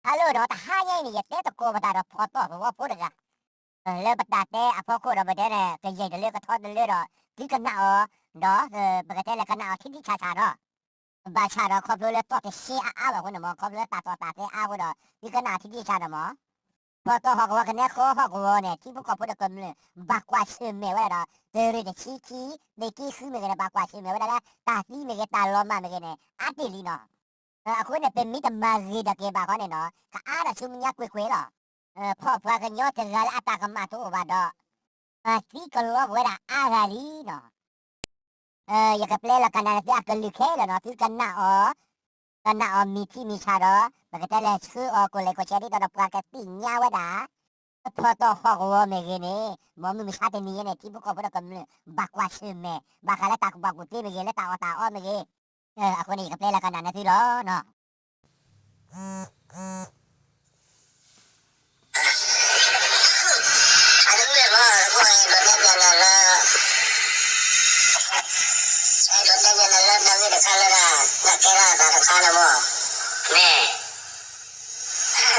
Hello ဒီး တဟါညါအံၤန့ၣ် ယတဲသကိးပသးဒီးဖီၣ်တီၢ်သဝီဖိတဂၤ လၢပတၢ်တဲအဖီခိၣ်ဒီး ပတဲန့ၣ် ကယံာ်တလၢကထီတလၢဒီး သုကနၣ်အီၤ ဒီး ပကတဲလၢကနၣ်အီၤထံထံဆးဆးဒီး ဘၣ်ဆၣ်ဒီးခီဖျိလၢတီၢ်တဆှံအါအါဘၣ်အဃိန့ၣ်မ့ၢ် ခီဖျိလၢတၢ်တီၢ်တၢ်တဲအါအဃိဒီး သုကနၣ်အီၤထံထံဆးဆးဒီးမ့ၢ် ဖီၣ်တီၢ်ဟီၣ်ကဝီၤကနဲဃီဟီၣ်ကဝီၤန့ၣ် ထံဖိကီၢ်ဖိဒီးကမျၢၢ် ဘၣ်ကွၢ်ဆၢၣ်မဲာ်ဝဲဒၣ်ဒီး သုးရ့ၣ်တဆံခံ သုးက့ဃုမ့ၢ်ဂ့ၤန့ၣ် ဘၣ်ကွၢ်ဆၢၣ်မဲာ်ဝဲဒၣ်လၢ တၢ်သံမ့ၢ်ဂ့ၤ တၢ်လီၤမၢ်မ့ၢ်ဂ့ၤန့ၣ် အါတ့ၢ်လံနီၤ. အဃိန့ၣ် ပမ့ၢ်တမၤဂ့ၤဒီးက့ၤဘၣ်ဃီန့ၣ်နီၤ ကအါဒီးဆူမဲာ်ညါကွ့ၢ်ကွ့ၢ်လီၤ. ဖီၣ်ပှၤကညီတဂၤလၢအတၢ်ကမၣ်တအိၣ်ဘၣ်ဒီး သံကလီပဝဲဒၣ်အါဂၤလံနီၤ. ယကပျဲလီၤကနၣ်န့ၢ်သုအကလုၢ်ခဲလၢာ်နီၤ သုကနၣ်အီၤ ကနၣ်အီၤမံၤထံမံၤဆးဒီး ပကတဲလဲၤဆှၢအီၤကိးလဲၤကိးဆဲဒ်သိးဒီးပှၤကသ့ၣ်ညါဝဲဒၣ် ဖီၣ်တီၢ်ဟီၣ်ကဝီၤမ့ၢ်ဂ့ၤန့ၣ် မ်မုၢ်မဆါတနံၤအံၤန့ၣ် ထံဖိကီၢ်ဖိဒီးကမျၢၢ် ဘၣ်ကွၢ်ဆၢၣ်မဲာ် ဘၣ်ဃးလၢတၢ်ကူၣ်ဘၣ်ကူၣ်သ့မ့ၢ်ဂ့ၤ လၢတၢ်အီၣ်တၢ်အီမ့ၢ်ဂ့ၤ အဃိန့ၣ် ယကပျဲလီၤကနၣ်န့ၢ်သုလီၤနီၤ. အတမ့ၢ်ဘၣ် အဃိန့ၣ် ဒိးတဲပျးနၤလၢ ဒိးတဲပျးနၤလၢတၢ်ဂ့ၢ်တခါလၢဒၣ် တၢ်ကဲထီၣ်အသးတခါန့ၣ်မ့ၢ် မ့ၢ်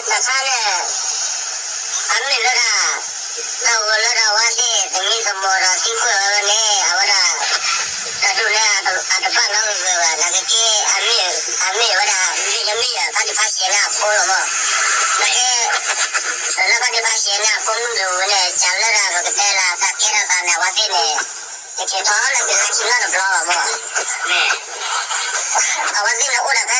တခါန့ၣ် အမ့ၢ်လၢဒၣ် တၢ်ဂီၤလၢဒၣ်ဝဲသ့ၣ် သမံသမိးဒီးသံကွၢ်ဝဲန့ၣ် အဝဲဒၣ် တၢ်ဒိၣ်န့ၣ် အတဘၣ်နီတဂၤဘၣ် နာ်က့ အမ့ၢ်ဝဲဒၣ် မ့ၢ်ယမ့ၢ်ယၤ ဖါတံၢ်ဖါဆဲးန့ၣ်အဖိလီၤမး နာ်က့ လၢဖါတံၢ်ဖါဆဲးန့ၣ်အဖိမုၣ်တဂၤန့ၣ် စၢ်လၢဒၣ်ပကတဲလၢတၢ်ကဲထီၣ်သးန့ၣ် အဝဲသ့ၣ်န့ၣ် တကဲထီၣ်လၢဘျ့လါခံနီတဘျီဘၣ်မး အဝဲသ့ၣ်န့ၣ်အိၣ်ဒၣ်ဖဲဒၣ်သဝီပူၤလီၤ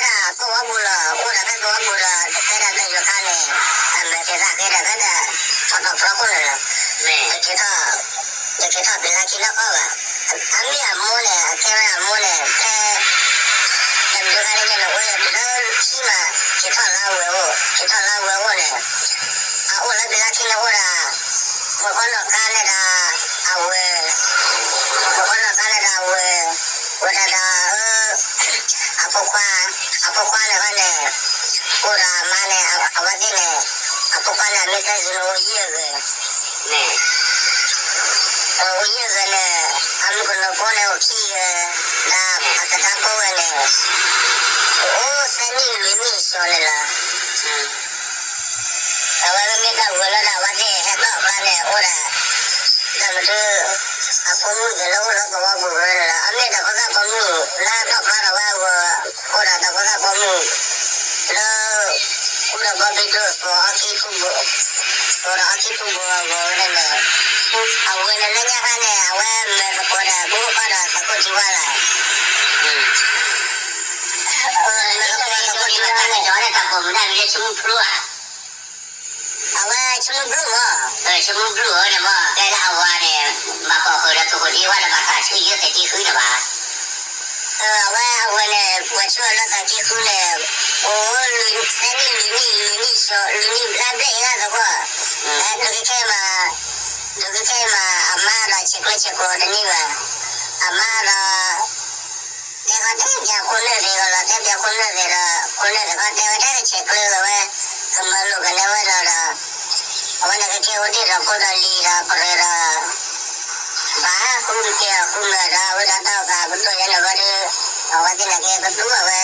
အိၣ်ဒၣ်ဖဲသဝီပူၤဒီး ဖဲဒၣ်တၢ်ယိၤခါန့ၣ် အမဲာ်သ့ၣ်သၣ်ဃဲဒၣ်ဖဲဒၣ် ထီၣ်တီၢ်ဖျီခိၣ်န့ၣ်လီၤ တကဲထီၣ် တကဲထီၣ်ဘျ့လါခံနီတဘျီဘၣ် အမ့ၢ်အမိၢ်န့ၣ် အကဲဝဲအမိၢ်န့ၣ် ဖဲ တမ့ၢ်ခါန့ၣ်န့ၣ် အိၣ်လၢခံမး က့ၤထီၣ်လၢဝဲအိၣ် က့ၤထီၣ်လၢဝဲအိၣ်န့ၣ် အအိၣ်လၢဘျ့လါခံန့ၣ်အိၣ်ဒၣ် မိၢ်ဖီနီၢ်ကါန့ၣ်ဒၣ် အဝဲ မိၢ်ဖီနီၢ်ကါန့ၣ်ဒၣ်အဝဲ ဝဲဒၣ်ဒီး အဖိခွါ အဖိခွါန့ၣ်ဃီန့ၣ် အိၣ်ဒီးအမါန့ၣ် အဝဲသ့ၣ်န့ၣ် အဖိခွါန့ၣ် အမ့ၢ်သၢဂၤန့ၣ်အိၣ်ယဲၢ်ဂၤ အိၣ်ယဲၢ်ဂၤန့ၣ် အမုၢ်ကနီၤဖိန့ၣ်အိၣ်ခံဂၤ ဒီးအသဒါဖိဝဲန့ၣ် အိၣ်သၢနံၣ်လွံၢ်နံၣ်အစိၤန့ၣ်လီၤ အဝဲမ့မ့ၢ်တၢ်ဂီၤလၢဒၣ်အဝဲသ့ၣ်ဟဲထီၣ်အကျါန့ၣ် အိၣ်ဒၣ် တၢ်မနုၤ အဖိမုၣ်ဂၤလၢအိၣ်လၢသဝီပူၤဝဲန့ၣ်လီၤ အမ့ၢ်တၢ်ဖိသၣ်ဖိမုၣ် လၢထီၣ်ဖျါထီၣ်ဝဲအဂီၢ် အိၣ်ဒၣ်တၢ်ဖိသၣ်ဖိမုၣ် လၢ ကူဒီးဘီဘံဒိၣ် သီအီခံထူဘိ သီဒီးအီခံထူဘိအဂီၢ်ဝဲန့ၣ် အဝဲန့ၣ်လၢညါခါန့ၣ် အဝဲမၤသကိးဒီး ကူကီၢ်ဒီးသကိးထံဝါလၢ် မၤသကိးဒီးသကိးထံဝါလၢ် တၢ်ပိာ်မုၣ်တၢ်မံၤလၢဆိကမိၣ်ဖျိဧါ အဝဲဆိကမိၣ်ဘျုးမး ဆိကမိၣ်ဘျုးအီၤန့ၣ်မး တဲလၢအဝၤန့ၣ် ဘၣ်ကိးဃုာ်ဒီးသကိးထံဝါလၢ် ဘၣ်တၢ်ဆှၢယဲၢ်က့ၤဃုန့ၣ်ဘၣ် အဝဲအဝဲန့ၣ် ပှၤဆှၢလၢသးက့ဃုန့ၣ် အိၣ်လွံၢ်သၢနံၣ်လွံၢ်နံၣ်လွံၢ်နံၣ်ဆှၢ လွံၢ်နံၣ်ဘျဲၣ်ဘျဲၣ်အံၤလၢသကိး ဒုးကခဲမး ဒုးကခဲမး အမါဒီးဆဲးကျၢဆဲးကျိးတန့ၢ်ဘၣ် အမါဒီး တဲခီတဲပၠးခိၣ်နၢ်သ့ၣ်ဂီၤလီၤ တဲပၠးခိၣ်နၢ်သ့ၣ်ဒီး ခိၣ်နၢ်သ့ၣ်ခီတဲဝဲတဲကဆဲးကျၢဝဲ ကမၤလိာ်ကနဲဝဲဒီးဒီး အဝဲန့ၣ်ကကဲအိၣ်တ့ၢ်ဒီးဖိဒီးလံၤဒီးပရၢဒီး ဘၣ်ဃုမ့ၢ်ကဲဃုမ့ၢ်ဒီး အဝဲဒၣ်တၢ်အိၣ်သးပဒိၣ်ယဲန့ၣ်ဝဲဒီး အဝဲသ့ၣ်န့ၣ်ကဲကတူၢ်အဝဲ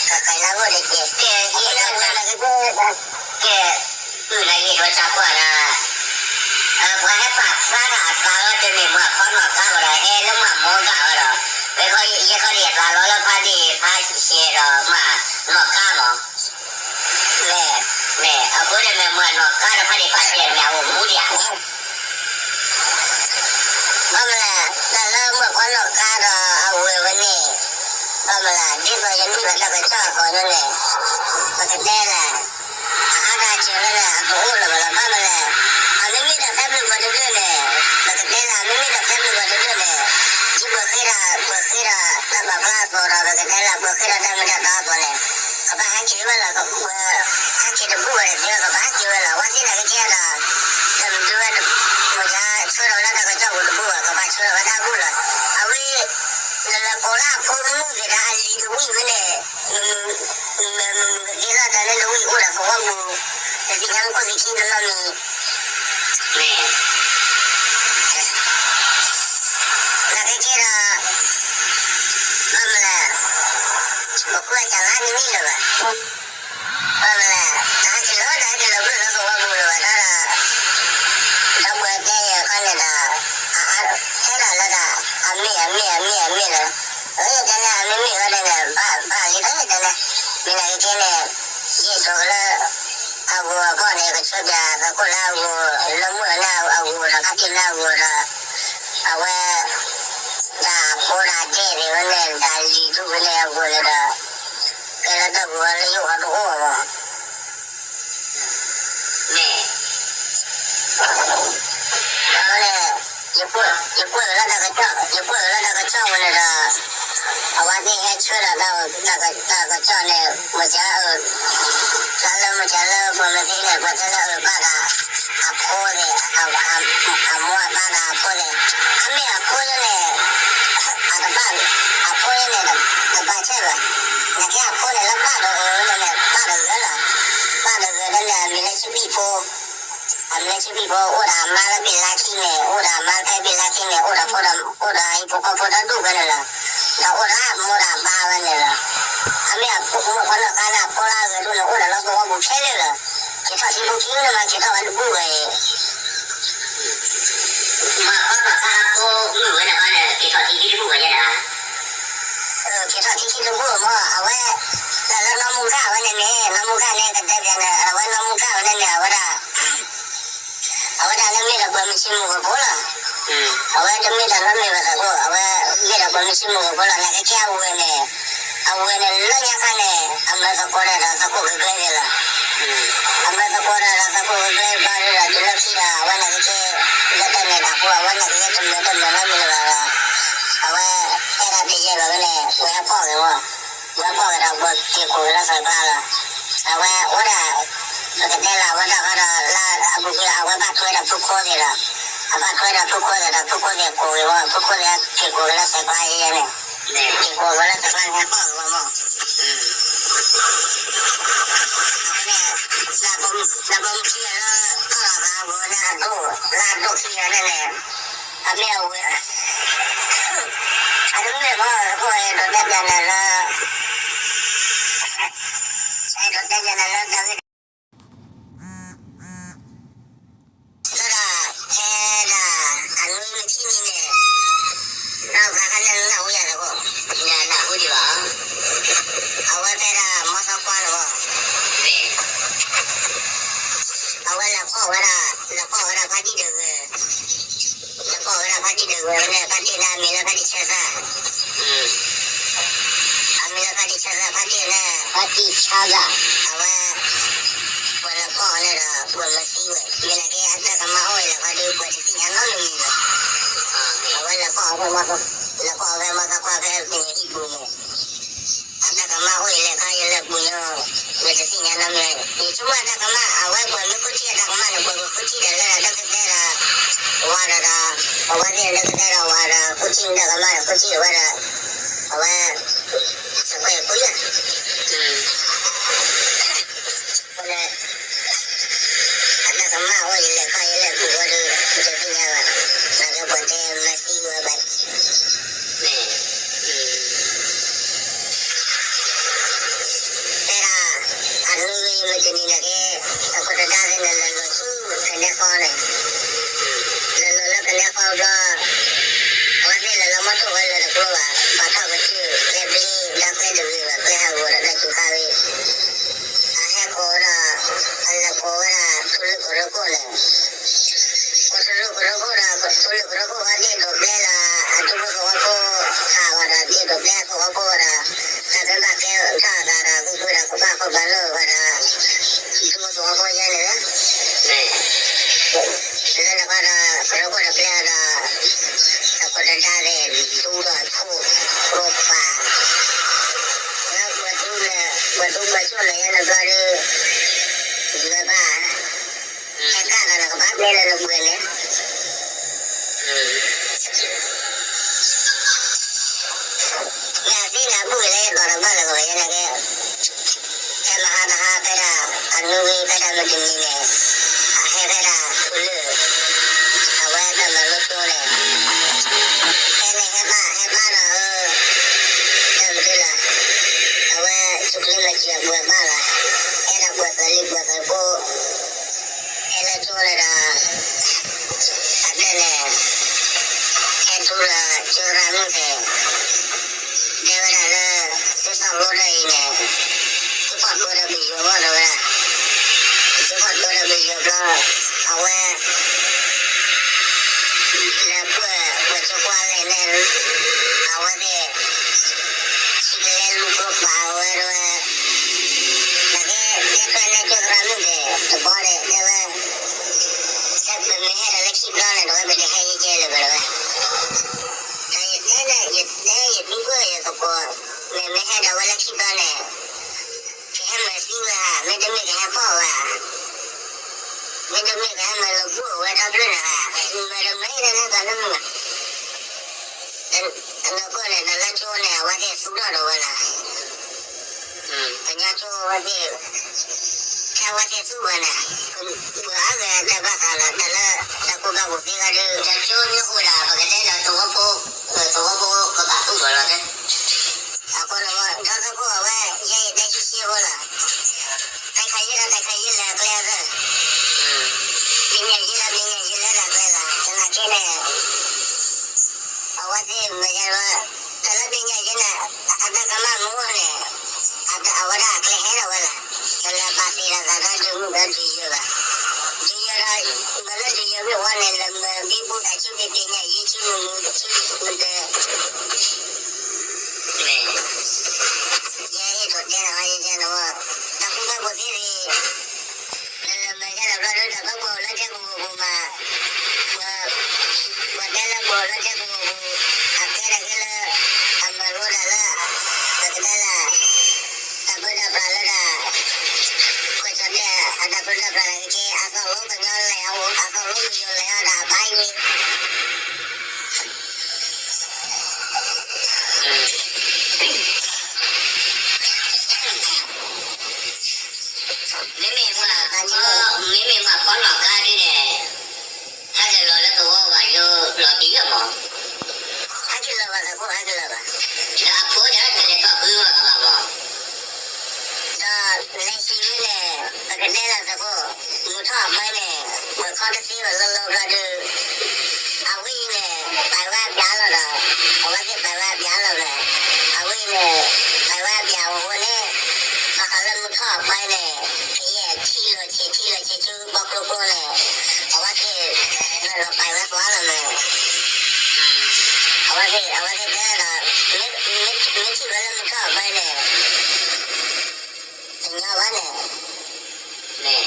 ကကဲလၢဂိၢ်တက့ၢ် ကဲ ကဲ မုၢ်နၤယံၤဒိးစၢ်ကွၢ်နၤ ပှၤဟဲပာ်ဖျါတၢ်အသးလီၤ တမ့ၢ်မၤခီနီၢ်ကါဘၣ်ဒီး ဟဲလၢမၤမီကၢ်ဝဲဒီး ဝဲခီယဲခီန့ၣ် ယသးလီၤလၢဖါဒ့ၣ်ဖါဆဲးဒီးမၤနီၢ်ကါမး မ့ၢ် မ့ၢ် အဃိန့ၣ်မ့ၢ်မၤနီၢ်ကါဒီးဖါဒ့ၣ်ဖါဆဲးမ့ၢ်အအိၣ်မူဒံးဧါ ဘၣ်မနုၤလဲၣ် တၢ်လၢမၤခီနီၢ်ကါဒီးအဝဲဝဲန့ၣ် ဘၣ်မနုၤလဲၣ် ဒ်သိးယနုာ်လီၤတၢ်ကစီၣ်အသိးန့ၣ် ပကတဲလဲၣ် အအါတၢ်စၢၤလၢန့ၣ် အကအိၣ်လၢၤဘၣ်လီၤ ဘၣ်မနုၤလဲၣ် အမ့မ့ၢ်ဒီးသဲဘျုးပှၤတဘျုးန့ၣ် ပကတဲလဲၣ် အမ့မ့ၢ်ဒီးသဲဘျုးပှၤတဘျုးန့ၣ် ဒ်ပှၤဃ့ဒီး ပှၤဃ့ဒီးတၢ်ပာ်ဖျါအသိးဒီး ပကတဲလဲၣ် ပှၤဃ့ဒီးတၢ်မ့ၢ်တၢ်တီအသိးန့ၣ် ကဘၣ်ဟဲက့ၤဝဲလီၤ ဟဲက့ၤတဘူၣ်ဘၣ်န့ၣ် သ့လီၤကဘၣ်ဟဲက့ၤဝဲလီၤ အဝဲသ့ၣ်န့ၣ်ကကဲဒီး တမ့ၢ်ဝဲ မ့ၢ်ဆှၢထီၣ်ဝဲဒၣ်တၢ်ကစီၣ်ပူၤတဘူၣ်ဘၣ် ကဘၣ်ဆှၢထီၣ်ဝဲဒၣ်ဘူၣ်လီၤ အဝဲ နလၢကိးလၢအဖိမုၣ်သ့ၣ်ဒီးအလံၤတဝံၣ်ဝဲန့ၣ် မ့ၢ်မုၢ်မုၢ်ကသ့လီၤ တၢ်လၢတဝံၣ်အိၣ်ဒီးသဝီပူၤ တသ့ၣ်ညါမူခိၣ်သ့ၣ်ခံတနီတမံၤ မ့ၢ် နာ်က့ကဲဒီး ဘၣ်မနုၤလဲၣ် ပကွၢ်တၢ်လၢနမံၤလၢၤဘၣ် ဘၣ်မနုၤလဲၣ် တၢ်ဟဲက အဂီၢ်န့ၣ် ကဆှၢပၠးသကိးလၢအဂီၢ် လၢမုၢ်အနၢ်အဂီၢ်ဒီး ခါတံၢ်နၢ်အဂီၢ်ဒီး အဝဲ တၢ်ဖိတၢ်ဒဲးသ့ၣ်ဝဲန့ၣ် တၢ်လံၤဒူၣ်ဝဲန့ၣ်အဂီၢ်န့ၣ်ဒီး ကဲလၢတၢ်ဂီၤလၢယအိၣ်တအိၣ်ဘၣ် မ့ၢ် ဒီးန့ၣ် ယကွၢ်ကလၢတၢ်ကစီၣ် ယကွၢ်ကလၢတၢ်ကစီၣ်ဝဲန့ၣ်ဒီး အဝဲသ့ၣ်ဟဲဆှၢဒီးတၢ်ကစီၣ်န့ၣ် မ့ၢ်က တၢ်လၢမ့ၢ်ကလၢပှၤမ့ၢ်သ့န့ၣ် ပှၤတဲလၢအဘၣ်ဒီး အဖိသ့ၣ် အမိၢ်အပၢ်ဒီးအဖိသ့ၣ် အမ့ၢ်အဖိယဲန့ၣ် အတဘၣ် အဖိယဲန့ၣ် တဘၣ်ဆဲးဘၣ် နကဲအဖိန့ၣ်လၢဘၣ်ဒီးအၢန့ၣ် ဘၣ်ဒီးဂဲၤလီၤ ဘၣ်ဒီးဂဲၤန့ၣ် အမံၤလၢဆံဘံၣ်ဖိ အမံၤလၢဆံဘံၣ်ဖိ အိၣ်ဒီးအမါလၢဖံလါခံန့ၣ် အိၣ်ဒီးအမါဖဲဖံလါခံန့ၣ် အိၣ်ဒီးဖိဒီး အိၣ်ဒီးဟံၣ်ဖိဃီဖိတၢ်ဒူၣ်ဖဲန့ၣ်လီၤ ဒီးအိၣ်ဒီးအမိၢ်ဒီးအပၢ်ဝဲန့ၣ်လီၤ အမ့ၢ်အဖိမုၣ်ဖိနီၢ်ဃါန့ၣ် အဖိလၢအဂဲၤဒိၣ်န့ၣ် အိၣ်ဒီးလၢသဝီပူၤခဲလၢာ်လီၤ က့ၤထီၣ်ထံဖိခံန့ၣ်မး က့ၤထီၣ်ဝဲတဘူၣ်ဝဲအံၤ မ့ၢ်အဖိနီၢ်ဃါအဖိမုၣ်ဝဲန့ၣ်ခီန့ၣ် က့ၤထီၣ်ထံခံတဘူၣ်ဝဲယဲဒၣ် က့ၤထီၣ်ထံခံတဘူၣ်မ့ၢ် အဝဲ တၢ်လၢနီၢ်မူကၣ်ဝဲန့ၣ်န့ၣ် နီၢ်မူကၣ်န့ၣ် ကတဲပျးန့ၣ် အဝဲနီၢ်မူကၣ်ဝဲန့ၣ်န့ၣ် အဝဲဒၣ် အဝဲဒၣ်လၢမ့ၢ်ဒီးပှၤမုၢ်ဆ့ၣ်မုၢ်ဂီၤဖိလီၤ. အဝဲတမ့ၢ်တၢ်နီတမံၤဘၣ်သးကိး အဝဲမ့ၢ်ဒီးပှၤမုၢ်ဆ့ၣ်မုၢ်ဂီၤဖိလီၤ. နာ်က့ကဲအဝဲန့ၣ် အဝဲန့ၣ်လၢညါခါန့ၣ် အမၢသကိးဒီးသကိးကကျဲၤန့ၣ်လီၤ. အမၢသကိးဒီးသကိးကကျဲၤဘၣ်ဒီးတုၤလၢခံဒီး အဝဲနာ်က့ကဲ လၢတၢ်န့ၣ်တၢ်ဖိ အဝဲနာ်က့ကဲတမၢတမၢနီတမံၤလၢၤဘၣ်ဒီး အဝဲ အဲၣ်ဒိးတယဲၢ်ဘၣ်ဝဲန့ၣ် ဝဲဟဲဖီၣ်က့ၤဝဲ ဝဲဖီၣ်က့ၤဒီးပှၤက့ၤကိးက့ၤလၢသးပှၢ်လီၤ. အဝဲအိၣ်ဒၣ် ပကတဲလၢအဝဲတၢ်ဃီဒီး လၢအပူၤကွံာ်အဝဲဘၣ်ထွဲဒီးဖုခိၣ်သ့ၣ်ဒီး အဘၣ်ထွဲဒီးဖုခိၣ်သ့ၣ်ဒီး ဖုခိၣ်သ့ၣ်ကိးက့ၤဝဲ ဖုခိၣ်သ့ၣ်က့ၤကိးက့ၤလၢသးပှၢ်ယဲန့ၣ် က့ၤကိးက့ၤလၢသးပှၢ်န့ၣ် ဟဲဖီၣ်က့ၤဝဲမး အဃိန့ၣ် သးပှၢ်မုၣ်ခံဂၤလၢ ထီၣ်လီၤသးအဂီၢ်န့ၣ်အဒိၣ် လၢအဒိၣ်ခံဂၤန့ၣ်န့ၣ် အမ့ၢ်အဝဲ အတမ့ၢ်ဘၣ် အဃိန့ၣ်ဒီးတဲပျးနၤလၢ အဲၣ်ဒိးတဲပျးနၤလၢတၢ်ဂ့ၢ် လၢဒၣ် ဖဲဒၣ်အနွံမုၢ်ထံနံၤန့ၣ် နီၢ်သးခါန့ၣ်နၢ်ဟူယၤလၢၤဘၣ် နၢ်ဟူဒံးဘၣ် အဝဲဖဲဒၣ်မီသီကွၢ်လၢၤဘၣ် မ့ၢ် အဝဲလဲၤဖီၣ်ဝဲဒၣ် လဲၤဖီၣ်ဝဲဒၣ်ဖါတံၢ်တဂၤ လဲၤဖီၣ်ဝဲဒၣ်ဖါတံၢ်တဂၤန့ၣ် ဖါတံၢ်န့ၣ်အမံၤလၢဖါတံၢ်ဆၢသၣ် အမံၤလၢဖါတံၢ်ဆၢသၣ် ဖါတံၢ်န့ၣ် ဖါတံၢ်ဆၢသၣ် အဝဲ ပှၤလဲၤဖီၣ်အီၤန့ၣ်ဒီး ပှၤမၤသံဝဲ မ့ၢ်နာ်က့အတၢ်ကမၣ်အိၣ်အံၤလၢဖါတံၢ် ပှၤတသ့ၣ်ညါနီတမံၤဘၣ် အဝဲလဲၤဖီၣ်အီၤဖဲမီသီ လဲၤဖီၣ်အီၤဖဲမီသီကွၢ်ဖဲပူၤန့ၣ် ဟံၣ်ပူၤန့ၣ် အတၢ်ကမၣ်အိၣ်အံၤလၢခါအံၤလၢပူၤညီ ပှၤတသ့ၣ်ညါနီတမံၤ ယဆိကမိၣ်အတၢ်ကမၣ် အဝဲပှၤမ့ၢ်ဃုထံၣ်အတၢ်ကမၣ်န့ၣ် ပှၤကဃုထံၣ်ဒီးလၢတၢ်ကသဲဒီး ဝၤဒီးဒီး အဝဲသ့ၣ်လၢကသဲဒီးဝၤဒီး ဃုထံၣ်တၢ်ကမၣ်ဒီး ဃုထံၣ်ဝဲဒီး အဝဲ စကွဲးပူၤယၤ အဃိန့ၣ် အတၢ်ကမၣ်အိၣ်ယလဲၤခီယလဲၤပူၤဝဲဒီး ပတသ့ၣ်ညါဘၣ် နာ်က့ပှၤတဲမၤသံဝဲဘၣ် မ့ၢ် တဲဒၣ် အနွံမ့ၢ်တနံၤနာ်က့ အခိၣ်တဒါသ့ၣ်န့ၣ် လဲၤလိာ်ဆူကနဲဃီန့ၣ် လဲၤလိာ်လၢကနဲဃီဘျီ အဝဲသ့ၣ်လဲၤလၢမီထိၣ်ဝဲလဲၤတကျိဘၣ် ဘၣ်ထီၣ်ကစၢၢ် ကျဲဘျ့ ဒီးကျဲတဂ့ၤဘၣ် ကျဲဟးဂီၤဒီးတၢ်စူၤခါဝဲ အဟဲကိးဝဲဒၣ် အလဲၤကိးဝဲဒၣ် ထူလုၢ်ကရၢခိၣ်န့ၣ် ကိးထူလုၢ်ကရၢခိၣ်ဒီး ထူလုၢ်ကရၢခိၣ်ဝဲဒၣ်ဒ်သိးပျဲလၢ အဒူဖိသဝီဖိ ခးဝဲဒီး ဒ်သိးပျဲသဝီဖိဝဲဒၣ် တၢ်ကဘၣ်ကဲထီၣ်အသးဒီး သုးကွံာ်ဒီးကဘၣ်ဃုဘၣ်လိာ်ဝဲဒၣ် ဒူဖိသဝီဖိယဲန့ၣ်လီၤ လၢနကဒီး ကရၢခိၣ်တပျဲဒီး အခိၣ်တဒါသ့ၣ် ဒူဒီးအခိၣ် ရိပာ် လၢပှၤဒူလၢ ပှၤဒူပှၤဆိၣ်လၢယဲန့ၣ်ဘျီဒီး မ့ၢ်ဘၣ် ဟဲကၣ်ဒီးနကဘၣ်ပျဲလၢနပှဲၤန့ၣ် မ့ၢ်အသ့ၣ်န့ၣ်အဘူၣ်က့ၤလၢယသီတဘၣ်လၢၤကဝဲၤယဲန့ၣ်က့ ဖဲမဟါတဟါဖဲဒၣ် အနွံဝံၤဖဲဒၣ်မုၢ်တနံၤန့ၣ် အဟဲဖဲဒၣ်ထူလုၢ် အဝဲတၢ်မၤလိကၠိန့ၣ် ဟဲန့ၣ်ဟဲဘၣ်ဟဲဘၣ်ဒီး တၢ်မနုၤလၢ အဝဲ ဆူၣ်ချ့မၤစၢၤပှဲၤဘၣ်လီၤ ဟဲဒီးပှဲၤသးလံပှဲၤသးဖိ ဟဲလၢကၠိန့ၣ်ဒီး အဘျဲၣ်န့ၣ် ဟဲထူဒီးကၠိသရၣ်မုၣ်သ့ၣ် တဲဝဲဒၣ်လၢ သုသီၣ်ဘိဒၣ်အံၤန့ၣ် သုဖီၣ်ဘိဒီးပယီၤဘၣ်တဲဝဲဒၣ် သုဖီၣ် ဘျီ အဝဲ လဲၤပှၢ်ပှဲၤဆိကွၢ်လဲၣ်န့ၣ် အဝဲသ့ၣ် ထံကလဲလူၤကျိပာ်ဝဲတဝဲ နကဲတဲဖျါနဲကၠိသရၣ်မုၣ်သ့ၣ် တဘီဒီးတဲဝဲ ပမ့ၢ်ဟဲဒီးလၢခံဘျီန့ၣ် တဝဲပကဟဲယဲကဲလၢၤဘၣ်တဝဲ ဒီးယတဲန့ၣ် ယတဲယဒုးကွၢ်ယသကိး မ့ၢ်မ့ၢ်ဟဲဒီးဝဲလၢခံဘျီန့ၣ် ကဟဲမၤသံဝဲဧါ မ့တမ့ၢ်ကဟဲဖီၣ်ဝဲဧါ မ့တမ့ၢ်ကဟဲမၤလီၤပှီၢ်ဝဲတၢ်ဘျုးန့ၣ်ဧါ မၤတမ့ၢ်န့ၣ်လၢတၢ်လၢမုၢ် အနီၢ်ကီၢ်န့ၣ် နလၢကၠိန့ၣ် အဝဲသ့ၣ်သူၣ်ထီၣ်ဒီးဝဲလီၤ. ကညီကၠိအဝဲသ့ၣ် ဖဲအဝဲသ့ၣ်သူၣ်ဝဲန့ၣ် ပှၤအါဂၤတၢ်ဘၣ်သးလီၤ တၢ်လၢ တၢ်ကူၣ်ဘၣ်ကူၣ်သ့ဂၤဒီး ကညီကၠိမ့ၢ်အိၣ်ဒၣ် ပကတဲလၢသဝီဖိ သဝီဖိကဘၣ်သူၣ်ထီၣ်လီၤတဲ အဃိန့ၣ် ဒီသကိးအဝဲ ယဲယတဲဆံဆံဖိလီၤ. တၢ်ခါယဲၢ်ဒီးတၢ်ခါယဲၢ်လဲၤအကျဲသၢ ပညာရေးလၢ ပညာရေးလၢတၢ်ကျဲလီၤ. သနာ်က့န့ၣ် အဝဲသ့ၣ်မ့ၢ်ယဲဝဲ တၢ်လၢ ပညာရေး န့ၣ် အတၢ်ကမၣ်မ့ၢ်အိၣ်န့ၣ် အဝဲဒၣ်အကျဲဟဲဒီးဝဲလီၤ. တလဲၤပာ်သ့ဒၣ်သးဒီးဒုးမုၢ်ဒီးဒုးယၤဘၣ်. ဒုးယၤဒီး မ့ၢ်လၢဒုးယၤဝံၤဝဲန့ၣ် လဲၤမၤဘံဘူသးဆူက့ၤ ပညာရေး ဆူမုၢ်မုၢ်ဆူမုၢ်ဒဲး ယအဲၣ်ဒိးတဲလီၤ ယဲန့ၣ် တၢ်ကူၣ်ဘၣ်ကူၣ်သ့န့ၣ် လၢလၢမဲာ်ညါလၢဘျီဒီး တၢ်ဘၣ်ပှၤအိၣ်လၢတဲကဝီၤပူၤမး, ပှၤတဲလၢပှၤအိၣ်လၢတဲကဝီၤပူၤ, အကဲဒၣ်က့လၢ အမၤလိတၢ်လၢ ပကတဲလၢ တၢ်ပၢတၢ်ပြးလၢဒၣ် ကွဲးထီၣ်တဲ အတၢ်ပၢတၢ်ပြးလၢက့ အသီၣ်လိကညီလဲၤအီၤ အသီၣ်လိကညီလဲၤအီၤဒၣ်အပၢ်အံၤ မ့မ့ၢ်ပှၤ, မ့မ့ၢ်ပှၤဖီနီၣ်ကါဒ်န့ၣ်, ဟဲက့ၤလီၤလၢသဝီဘၣ်ယိလီၤတံၢ်ယီၢ်မး, ဟဲက့ၤလီၤဘၣ်သးခိၣ် ဟဲက့ၤလီၤဘၣ်, ဒီးအဖိဒၣ်တလဲၤထီၣ်ဃုဘၣ်ကဘၣ်မး, ဒီးလဲၤဆံးဝဲန့ၣ် ပကတဲလၢသကိး မုၢ်ထီၣ်အပၢန့ၣ် ပှၤခီတသ့ဘၣ်လီၤလီၤဘျီဒီး အဝဲအံၤန့ၣ် ပာ်ဝဲအပျးလီၤဒီး အဝဲသ့ၣ်ပာ်ဝဲအပျးလီၤန့ၣ်, အဝဲအံၤန့ၣ် ပာ်ဝဲအပျးအဃိန့ၣ် ဘၣ်ဃးလၢမုၢ်ထီၣ်အပၢန့ၣ် ကယဲၢ်ထံလီၤဆဲးထံလီၤဆဲးဆူဘီကျိကျိန့ၣ် အဝဲသ့ၣ် လီၤပာ်ဝဲပှၤလီၤန့ၣ်, အဝဲသ့ၣ် အဝဲသ့ၣ်တဲဒီး မ့ၢ်ထံၣ်ဝဲလၢမုၢ်ထီၣ်အပၢန့ၣ် တညီဘၣ်န့ၣ်, မ့ၢ်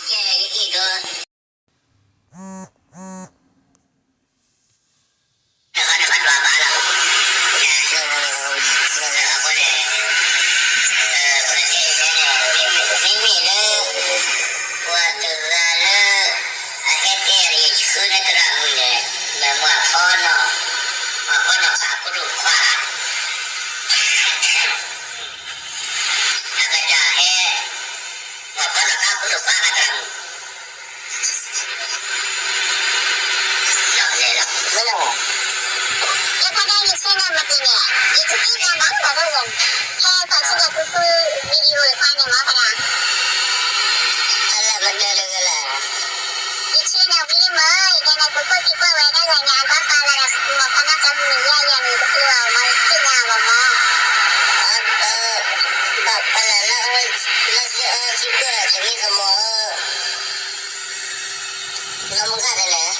ကဲယအံၤဒိ တခီန့ၣ်ဘၣ်ဒွးဘၣ်လီၤ, အဃိန့ၣ် ပတဲန့ၣ် မ့မ့ၢ်လၢ ပှၤတဂၤလၢ အဟဲတဲဒီးယဆှၢလၢသရၣ်မုၣ်န့ၣ် မ့ၢ်မၤဖီနီၣ်, မၤဖီနီၣ်ဃာ်ခိၣ်ဒိၣ်ခွါ, အကစၢ်ဟဲ မၤဖီနီၣ်ဃာ်ခိၣ်ဒိၣ်ခွါဃာ်သရၣ်မုၣ် မ့ၢ်လီၤ, ယခါဒၣ်ယဆ့ၣ်နီၤမတံၤန့ၣ် ယကသံၣ်ညါဘၣ်ဒီးဝဲ, ဟဲသးဆူဒီးဖုဖု video တခါန့ၣ်မ့ၢ်ဖဒၣ်, အလၢမတၤတဂၤလဲၣ်, ယဆ့ၣ်နီၤဝံၤလံမ့ၢ် ယကဲန့ၣ် ပခိၣ်သံကွၢ်ဝဲဒၣ်ဂၤညါ အဘၣ်ဃးလၢ မၤဖီနီၣ်ဃာ်မုၢ်ယါယၤန့ၣ် တသ့ၣ်ညါဘၣ်မ့ၢ်, ဘၣ်ဖဲလၢ လၢသံကွၢ်သမံသမိး လၢမုၢ်ဂၤဒဲးလဲၣ်,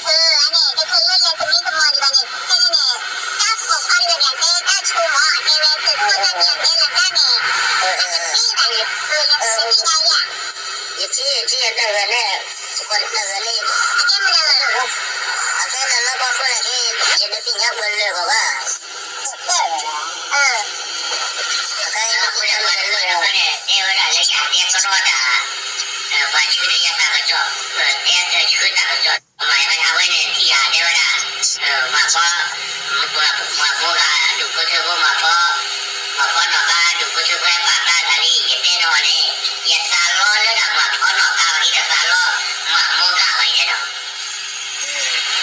အန့ၣ် တချုးလၢယသမံသမိးဒံးဘၣ်န့ၣ် ဖဲန့ၣ်န့ၣ် တၢ်ပိာ်ခွါတဂၤန့ၣ် တဲတၢ်ဆိမး တဲဝဲ သုးခိၣ်သၣ်မံယၤတဲလၢတၢ်န့ၣ် အတသ့ဘၣ်န့ၣ် လၢသ့ၣ်ညါယၤ ယထံၣ် ယထံၣ်တဂၤန့ၣ် တဂၤန့ၣ် အကဲမနုၤလဲၣ် အကဲတၢ်လၢဘီခိၣ်န့ၣ် ယတသ့ၣ်ညါပှၤလၢာ်ဂီၤဘၣ် အဃိန့ၣ် တဲဝဲဒၣ်လၢယၤတဲကရီတၢ် ပှၤဆှၢလၢယၤတၢ်ကစီၣ် တဲဆှၢတၢ်ကစီၣ် မၤဝဲဒၣ် အဝဲန့ၣ်ထံၣ်ယၤတဲဝဲဒၣ် မၤဖီ မၤမိၢ်ဂၤဒိၣ်ဖိထၢဖိ မၤဖီ မၤဖီနီၣ်ဃာ်ဒိၣ်ဖိထၢဖိ ပာ်ဖျါသးလံ ယတဲနီၣ်န့ၣ် ယသးလီလၢဒၣ်မၤဖီနီၣ်ဃာ်ဘၣ် ယတသးလီ မၤမိၢ်ဂၤဘၣ်ယဲဒီး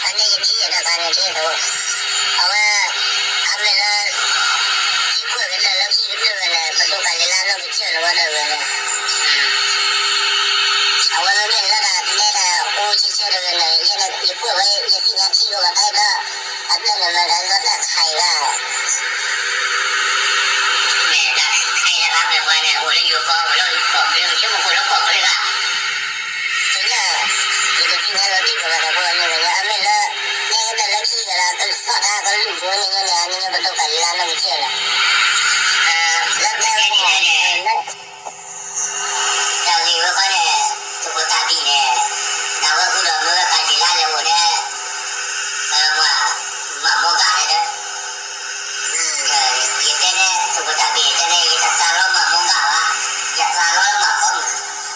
အန့ၣ်ယထံၣ်ယတၢ်သးန့ၣ်ထံၣ်သဝီ အဝဲ အမ့ၢ်လၢ ထံကွၢ်ကတၢၢ်လၢခံကတၢၢ်ဝဲန့ၣ် ပဒိၣ်ကၤလံၤလါနီၢ်ကစၢၢ်လီၤဝဲတဂၤန့ၣ် အဝဲမ့မ့ၢ်လၢတၢ်တဲတၢ်အိၣ်ဆံဆဲတဂၤန့ၣ် ယဲန့ၣ်ယကွၢ်ဝဲယသ့ၣ်ညါထံကီၢ်ဘၣ်တၢ်ဒီး အတၢ်န့ၣ်မ့ၢ်တၢ်လၢတၢ်ခါအံၤဘၣ် မ့ၢ်တၢ်ခါအံၤတခါမ့ၢ်ပှၤန့ၣ် အိၣ်လၢယိၤကီၢ် အိၣ်လၢကီၢ်ချၢ မ့ၢ်ဆိကမိၣ်အိၣ်လၢကီၢ် န့ၣ်န့ၣ် အန့ၣ်ပဒိၣ်ကလါနီၢ်ကစၢၢ်လီၤ, လၢကျဲန့ၣ် တၢ်ဂ့ၢ်ဝဲဃီန့ၣ် သုးခိၣ်တၢ်ဘံၣ်န့ၣ် တၢ်ဝဲဃုာ်ဒီးမ့ၢ်ဝဲကၤလံၤလါလဲၤအိၣ်ဒီး ပှၤမၤမိၢ်ကၢ်န့ၣ်ဒီး ယတဲန့ၣ် သုးခိၣ်တၢ်ဘံၣ်န့ၣ်တဲန့ၣ် ယတသးလီမၤမိၢ်ကၢ်ဘၣ်, ယသးလီလၢမၤဖီ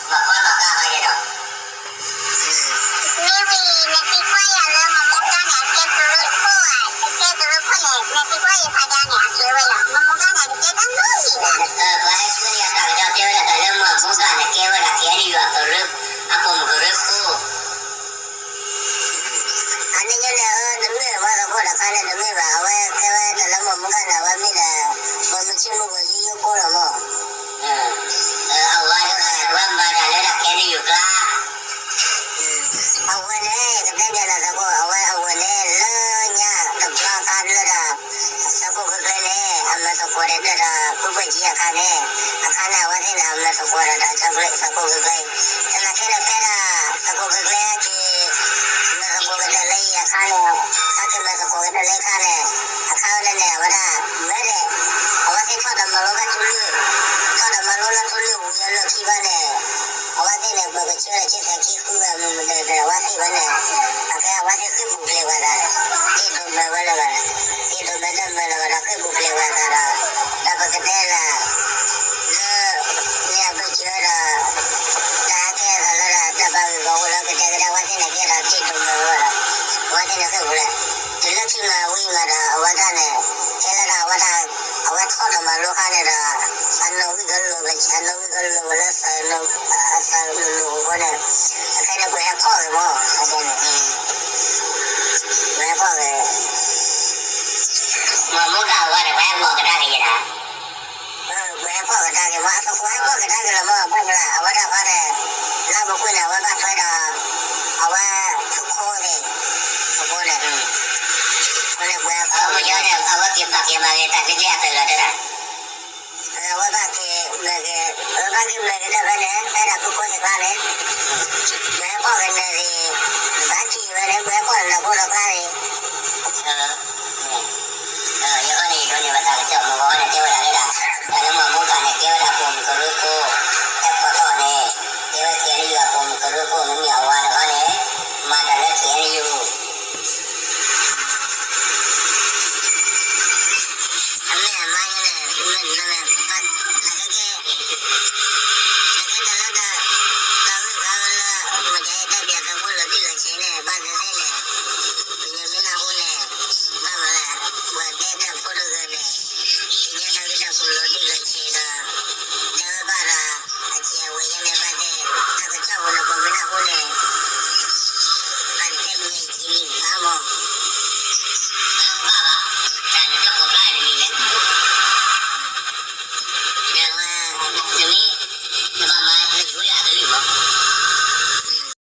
မၤကၢ်ဘၣ်ယဲဒီး မ့ၢ်ဝံၤ နသံကွၢ်ယၤလၢမၤမိၢ်ကၢ်န့ၣ် အကဲသုးရ့ၣ်ခိၣ်ဧါ, အကဲသုးရ့ၣ်ခိၣ်န့ၣ် နသံကွၢ်ယၤဖးဒၣ်န့ၣ် အကဲဝဲလီၤ, မၤမိၢ်ကၢ်န့ၣ် အကဲတၢ်နီတမံၤဘၣ်. ပှၤဟဲဆှၢယၤတၢ်ကစီၣ်တဲဝဲဒၣ်တၢ်လၢမၤမိၢ်ကၢ်န့ၣ် ကဲဝဲဒၣ် ကဲန့ၣ်ယွၤသုးရ့ၣ် အပိာ်မုၣ်ကရ့ၣ်ခိၣ် အန့ၣ်ညါန့ၣ် တမ့ၢ်ဘၣ် သကိးတခါန့ၣ် တမ့ၢ်ဘၣ်, အဝဲကဲဝဲတၢ်လၢမၤမိၢ်ကၢ်န့ၣ် အဝဲမ့ၢ်ဒီး ပှၤမုၢ်ဆ့ၣ်မုၢ်ဂီၤယိယိဖိလီၤမး, အဝဲ အဝဲမၤတၢ်လၢတၢ်ကဲန့ၣ်ယွၤကျါ အဝဲန့ၣ် ယကတဲဘၣ်နၤသကိး အဝဲအဝဲန့ၣ် လၢညါတဘျီအခါလၢဒီး သကိးဂ့ၤကျဲန့ၣ် အမၤသကိးဒီးဒီး ပုၢ်ပှဲၤကံအခါန့ၣ် အခါန့ၣ် အဝဲသ့ၣ်န့ၣ် အမၤသကိးဒီးဒီး သကိးဂ့ၤကျဲ သနာ်က့န့ၣ် ဖဲဒၣ် သကိးဂ့ၤကျဲက့ၤ မၤသကိးကတၢၢ်လၢယအခါန့ၣ် အက့ၤမၤသကိးကတၢၢ်လၢအခါန့ၣ် အခါဝဲန့ၣ်န့ၣ် အဝဲဒၣ် မ့ၢ်ဒီး အဝဲသ့ၣ်ထီၣ်တၢ်မၤလိဘၣ်ထူလွံၢ် ထီၣ်တၢ်မၤလိလၢထူလွံၢ်ဝံၤအလီၢ်ခံဘၣ်န့ၣ် အဝဲသ့ၣ်န့ၣ် ပကဆှၢလီၤဆံသးခံဃုဂၤမုၢ်မုၢ်ဒီး အဝဲသ့ၣ်ဝဲန့ၣ် အကဲအဝဲသ့ၣ်ဃ့ၢ်ပူၤဖျဲးဝဲသး ဃ့ၢ်ဒိးမၤဝဲလၢၤဘၣ်, ဃ့ၢ်ဒိးမၤတၢ်မၤလၢၤဘၣ်ဒီး ဃ့ၢ်ပူၤဖျဲးဝဲသးဒီး ဒီးပကတဲလၢ လၢ န့ၣ်အဘၢၣ်စၢၤဒီး တၢ်ဟဲကဲသးလၢဒီး တၢ်ဘၣ်ဂ့ၢ်ဂီၢ်အိၣ်လၢကတဲကတဲ အဝဲသ့ၣ်န့ၣ်ကဲဒီး ဃ့ၢ်ဒိးမၤဝဲဒီး အဝဲသ့ၣ်န့ၣ်ဃ့ၢ်ပူၤဖျဲး တုၤလၢခံမၤဝံၤမးဒီး အဝဲတၢ်န့ၣ် ကဲလၢဒၣ်အဝဲဒၣ် အဝဲထီၣ်တၢ်မၤလိခါန့ၣ်ဒီး အနီၣ်ဂံၢ်ကလိၤဝဲ အနီၣ်ဂံၢ်ကလိၤဝဲလၢသး အသးလိၤလိၤအဃိန့ၣ် အခဲန့ၣ် ပှၤဟဲဖီၣ်ဂ့ၤမး အခဲန့ၣ် ပှၤဟဲဖီၣ်ဂ့ၤ မ့ၢ်မိၢ်ကၢ်ဝဲန့ၣ် ပှၤဟဲဖီၣ်ကဒါက့ၤယဲဒၣ် ပှၤဟဲဖီၣ်ကဒါက့ၤမး အသကိးဟဲဖီၣ်ကဒါက့ၤလီၤမး ဘၣ်မလဲၣ် အဝဲဒၣ်ဖဲန့ၣ် လၢပူၤကွံာ်န့ၣ် အဝဲဘၣ်ထွဲဒီး အဝဲ ဖုခိၣ်န့ၣ် အဃိန့ၣ် အဃိန့ၣ် ပှၤဟဲဖီၣ်ကဒါန့ၣ် အဝဲက့ၤပာ်က့ၤမၤဂ့ၤတၢ်က့ၢ်က့ၢ်အတၢ်လီၤတဲဒၣ် အဝဲဘၣ်က့ၤမၤဂ့ၤ အဝဲဘၣ်က့ၤမၤဂ့ၤတၢ်ဖဲန့ၣ် ဖဲဒၣ်ဖုခိၣ်သ့ၣ်တဖၣ်န့ၣ် ပှၤဟဲဖီၣ်ကဒါန့ၣ် ဘၣ်က့ၤဝဲန့ၣ် ပှၤဟဲဖီၣ်န့ၣ် ဒီးဖိဒီးဖျါန့ၣ် ယဃီန့ၣ် ယဒိးန့ၢ်ဘၣ်တၢ်ကစီၣ်မုၢ်ဂီၤန့ၣ် တဲဝဲဒၣ်လၢဒၣ် တၢ်လၢမၤမိၢ်ကၢ်န့ၣ် ကဲဝဲဒၣ်ပိာ်မုၣ်ကရ့ၣ်ခိၣ် ဟဲဖီၣ်ထီၣ်န့ၣ် ကဲဝဲကဲလၢယွၤပိာ်မုၣ်ကရ့ၣ်ခိၣ် မ့မ့ၢ်အဝၤတဂၤန့ၣ် မၤတၢ်လၢကဲလၢယွၤ အမ့ၢ်အမါန့ၣ် မ့ၢ်နမ့ၢ် နကဲ နကဲတၢ်လၢတၢ် တၢ်ဂ့ၢ်ဖးဝဲလၢ မတၤတၢ်ပျၢ်ကဖိလီၤတံၢ်လီၤဆဲးန့ၣ် ဘၣ်သ့ၣ်သ့ၣ်န့ၣ် ပညီမ့ၢ်နၢ်ဟူန့ၣ် ဘၣ်မလဲၣ် ပှၤတဲတၢ်ဖိတဂၤန့ၣ် ပညီတၢ်ဂ့ၢ်တၢ်ကျိၤလီၤတံၢ်လီၤဆဲးဒီး တဲဝဲဘၣ်ဒီး အစဲးဝဲယဲန့ၣ်ဘၣ်သ့ၣ် တၢ်ကစီၣ်ပူၤန့ၣ် ပမ့ၢ်နၢ်ဟူန့ၣ် ပတဲပူၤန့ၣ် ယမံၤဘၣ်မး